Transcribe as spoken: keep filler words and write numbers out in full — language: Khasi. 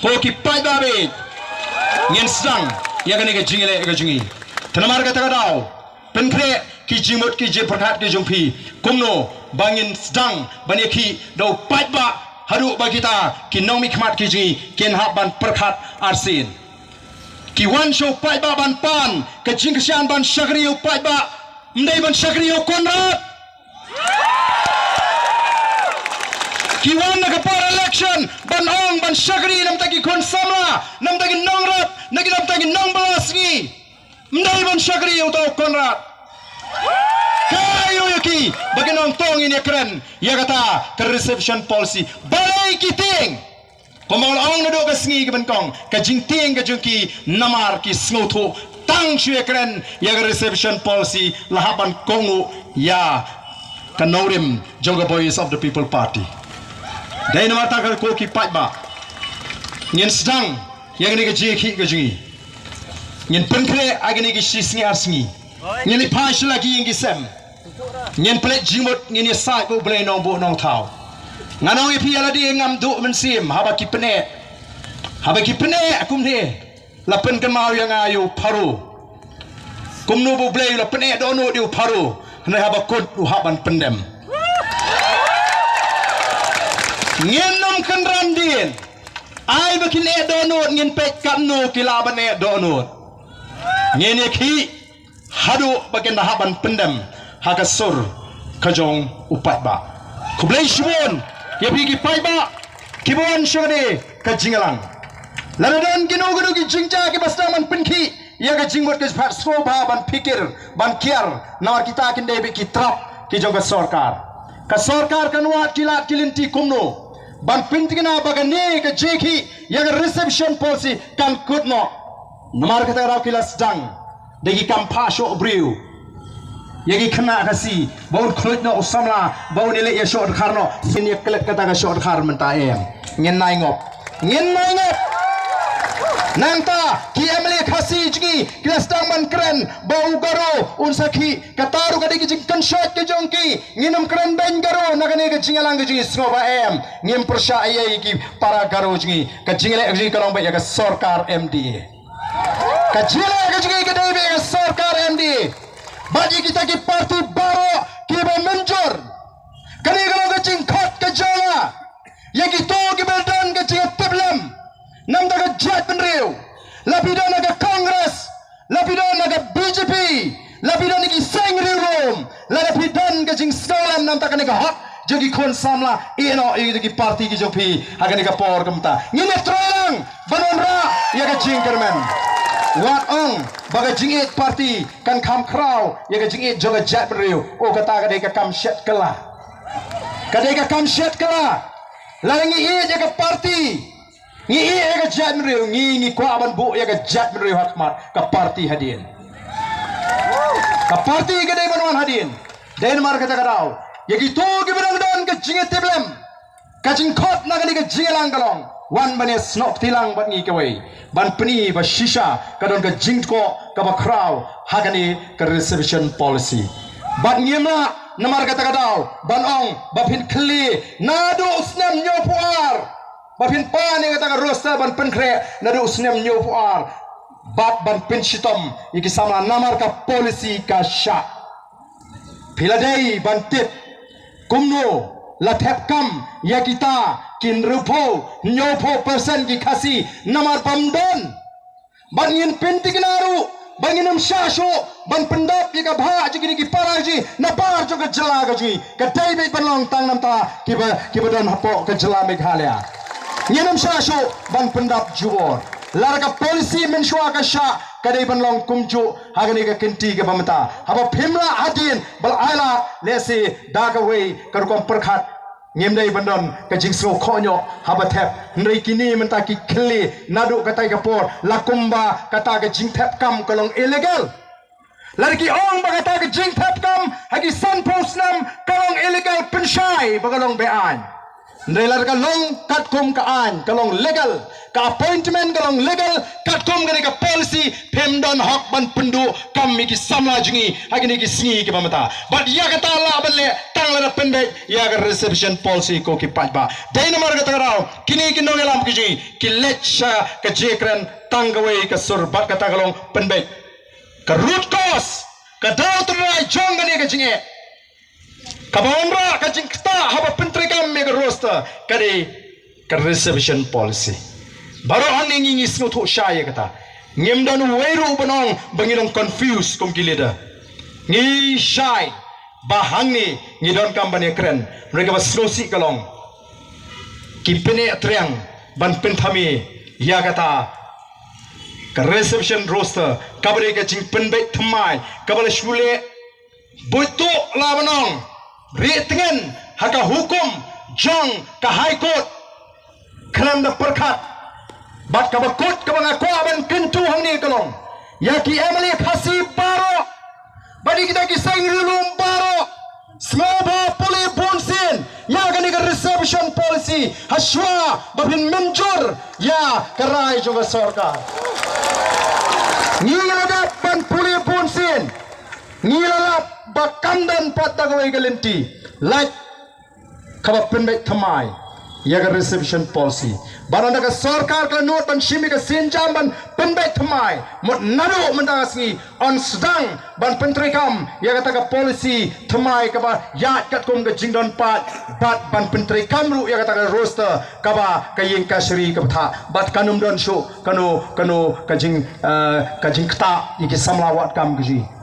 Ko ki paidbah, ngin sdang ïa kane ka jingïaleh ka jong ngi. Te namar kata ka daw, pynkhreh ki jingmut ki jingpyrkhat ki jong phi, kumno ba ngin sdang ban ïakhih da u paidbah haduh ba kita ki nongmihkhmat ki jong ngi kin hap ban pyrkhat arsien. Ki wan sha u paidbah ban pan ka jingkyrshan ban shakri ïa u paidbah, ym dei ban shakri ïa u Conrad. Ki wan na ka por election ban ong ban shakri na ka bynta ki khun samla, na ka bynta ki nongrep, na ka bynta ki nongbylla sngi. Ym dei ban shakri ïa uta u Conrad. Ka ïoh ïa ki ba kin ong to ngin ïakren ïa kata ka reservation policy. Balei ki tieng? Kumba nga la ong naduh ka sngi ka ban kong, ka jingtieng ka jong ki namar ki sngewthuh tang shu ïakren ïa ka reservation policy la hap ban kohnguh ïa ka nongrim jong ka Voice of the People Party. Dei namar kata ko ki paidbah, ngin sdang ïa kane ka jingïakhih ka jong ngi. Ngin pynkhreh ha kine ki shi sngi ar sngi. Ngin ïa phai sha la ki ïing ki sem. Ngin pynleit jingmut, ngin ïa said bad U Blei Nongbuh Nongthaw. Ngan ong ïa phi ïa lade, ngam duh mynsiem haba ki pyneh. Haba ki pyneh kumne, la pynkynmaw ïa nga ïa u Pharaoh. Kumno ba U Blei u la pyneh dohnud ïa u Pharaoh, hynrei haba kut u hap ban pyndem. Ngin ym kynran dien. Ai ba kin eh dohnud, ngin peit katno ki lah ban eh dohnud. Ngin ïakhih haduh ba kin da hap ban pyndem ha ka sur ka jong u paidbah. Khublei shibun ïa phi ki paidbah kiba wan sha kane ka jingïalang. Lada don kino kino ki jingjia kiba sdang ban pynkhih ïa ka jingmut ka jingpyrkhat, sngewbha ban phikir ban kiar, namar kita kin dei beit ki trap ki jong ka sorkar. Ka sorkar kan wad ki lad ki lynti kumno ban pyntikna ba kane ka jingïakhih ïa ka reservation policy kan kut noh. Namar kata ka daw ki la sdang da ki kam phah shoh briew ïa ki khynnah Khasi, ba un khluit noh u samla, ba un ïaleh ïashoh dkhar noh. Ngin ïa klet kata ka shoh dkhar mynta em? Ngin nai ngop. Ngin nai ngop. Nangta ki M L A Khasi jong ngi ki la sdang ban kren ba u Garo un sakhi. Kata ruh ka dei ka jingkynshoit ka jong ki. Ngin ym kren beiñ Garo na kane ka jingïalang ka jong ngi, sngewbha em? Ngim pyrshah ei ei ïa ki para Garo jong ngi. Ka jingïaleh ka jong ngi ka long beit ïa ka sorkar M D A. Ka jingïaleh ka jong ngi ka dei beit ïa ka sorkar M D A. Bad ïa kita ki parti baroh kiba mynjur, kane ka long ka jingkhot ka jong nga ïa kito kiba don ka jingïatiplem na ka bynta ka jaitbynriew. La phi don ha ka Congress, la phi don ha ka B J P, la phi don ha ki seng riewlum, lada phi don ka jingsngewlem na ka bynta kane ka hok jong ki khun samla, ïeh noh ïa ki parti ki jong phi ha kane ka por. Kumta ngin ïa trei lang ban wanrah ïa ka jingkyrmen. Wat ong ba ka jingïeit parti kan kham khraw ïa ka jingïeit jong ka jaitbynriew. O, kata ka dei ka kam shet kylla. Ka dei ka kam shet kylla. Lada ngi ïeit ïa ka parti, ngi ïeit ïa ka jaitbynriew, ngi, ngi kwah ban buh ïa ka jaitbynriew ha khmat, ka parti hadien. Ka parti ka dei ban wan hadien. Dei namar kata ka daw ïa kito kiba dang don ka jingïatiplem, ka jingkhot na kane ka jingïalang ka long, wan ban ïa snoh kti lang bad ngi kawei ban pyni ba shisha ka don ka jingthoh kaba khraw ha kane ka reservation policy. Bad ngim lah namar kata ka daw ban ong ba phin khlieh naduh u snem hynñiewphew ar, ba phin pan ïa kata ka roster ban pynkhreh naduh u snem hynñiewphew ar, bad ban pynshitom ïa ki samla namar ka policy ka shah. Phi la dei ban tip kumno la thep kam ïa kita ki hynriewphew, hynñiewphew percent ki Khasi namar bym don. Bad ngin pyntikna ruh ba ngin ym shah shuh ban pyndap ïa ka bhah jong kine ki para jong ngi na bar jong ka jylla ka jong ngi. Ka dei beit ban long tang na bynta kiba, kiba don hapoh ka jylla Meghalaya. Ngin ym shah shuh ban pyndap jubor. Lada ka policy mynshuwa ka shah, ka dei ban long kumjuh ha kane ka kynti kaba mynta. Haba phim lah hadien, ba la ai lad, lehse da kawei ka rukom pyrkhat ngim dei ban don ka jingsngewkhohñioh haba thep. Hynrei kine mynta ki khlieh naduh katei ka por, la kumba kata ka jingthep kam ka long illegal. Lada ki ong ba kata ka jingthep kam ha ki sanphew snem ka long illegal, pynshai ba ka long be-aiñ. Hynrei lada ka long katkum ka aiñ, ka long legal, ka appointment ka long legal, katkum kane ka policy, phim don hok ban pynduh kam ïa ki samla jong ngi ha kine ki sngi kiba mynta. Bad ïa kata lah ban leh tang lada pynbeit ïa ka reservation policy, ko ki paidbah. Dei namar kata ka daw kine ki nongïalam ki jong ngi ki leit sha ka jingkren tang kawei ka sur, bad kata ka long pynbeit. Ka root cause, ka daw tynrai jong kane ka jingeh, kaba wanrah ka jingktah haba pyntreikam ïa ka roster, ka dei ka reservation policy. Baroh hangne ngi, ngi sngewthuh shai ïa kata. Ngim don uwei ruh ban ong ba ngi long confused kum ki leader. Ngi shai ba hangne ngi donkam ban ïakren. Hynrei kaba sngewsih ka long, ki pyneh triang ban pynthame ïa kata ka reservation roster, kaba dei ka jingpynbeit thymmai kaba la shu leh, buit tuh la ban ong, rieh tngen ha ka hukum jong ka High Court. Khlem da pyrkhat, bad kaba kut kaba nga kwah ban kyntu hangne ka long, ïa ki M L A Khasi baroh, bad ïa kita ki seng riewlum baroh, sngewbha pule bunsien ïa kane ka reservation policy hashwa ba phin mynjur ïa ka rai jong ka sorkar. Ngi la dap ban pule bunsien, ngi la lap ba kam don pat da kawei ka lynti lait kaba pynbeit thymmai ïa ka reservation policy. Bad ynda ka sorkar ka la nud ban shim ïa ka sienjam ban pynbeit thymmai, mut naduh mynta ka sngi yn sdang ban pyntreikam ïa kata ka policy thymmai kaba ïaid katkum ka jingdon paid, bad ban pyntreikam ruh ïa kata ka roster kaba ka ïing kashari ka bthah, bad kan ym don shuh kano kano ka jing, eh, ka jingktah ïa ki samla wad kam ki jong ngi.